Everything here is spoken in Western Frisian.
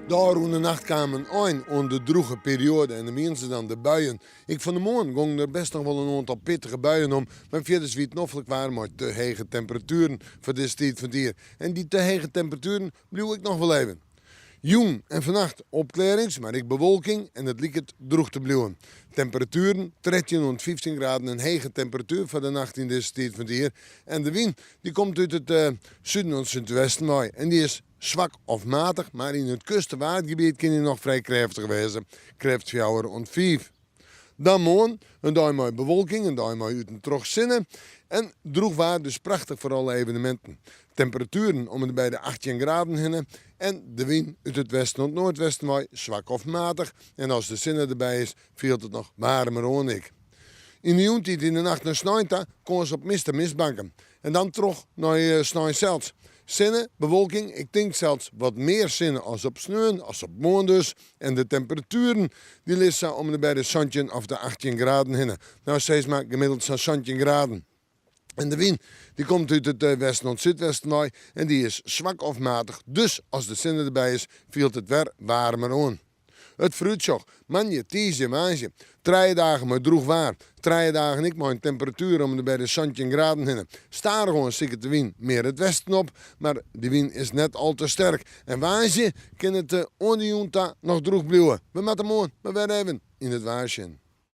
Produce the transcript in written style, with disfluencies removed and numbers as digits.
De ôfrûne nacht kaam in ein oan de drûge perioade en dan wiene se dan de buien. Ek fan 'e moarn gongen der best noch wol in oantal pittige buien om, mar fierders wie it noflik waar mei te hege temperatueren foar dizze tiid fan it jier. En dy te hege temperatueren bliuwe ek noch wol even. Jûn en fannacht opklearrings, mar ek bewolking en it liket drûch te bliuwen. Temperatueren, 13 oant 15 graden, in hege temperatuer foar de nacht yn dizze tiid fan it jier. En de wyn dy komt út it suden oant súdwesten wei en dy is swak of matich, mar yn it kust- en waadgebiet kin dy noch frij krêftich wêze, krêft fjouwer oant fiif. Dan moarn, in dei mei bewolking, in dei mei út en troch sinne en drûch waar, dus prachtich foar alle eveneminten. Temperatueren om en by de 18 graden hinne en de wyn út it westen oant noardwesten wei swak of matich en as de sinne derby is fielt it noch waarmer oan ek. Yn de jûntiid yn de nacht nei snein ta kâns op mist en mistbanken. En dan troch nei snein sels. Sinne, bewolking, ik tink sels wat mear sinne as op sneon, as op moarn dus. En de temperatueren dy lizze sa om en by de 17 of de 18 graden hinne. No sis mar gemiddeld sa'n 17 graden. En de wyn dy komt út it westen oant súdwesten wei en dy is swak of matich, dus as de sinne derby is fielt it wer waarmer oan. It foarútsjoch, moandei, tiisdei en woansdei. Trije dagen mei drûch waar. Trije dagen ek mei in temperatuer om en by de 17 graden hinne. Stadichoan siket de wyn mear it westen op, mar dy wyn is net al te sterk. En woansdei kin it oan de jûn ta noch drûch bliuwe. We moatte moarn mar wer even yn it waar sjen.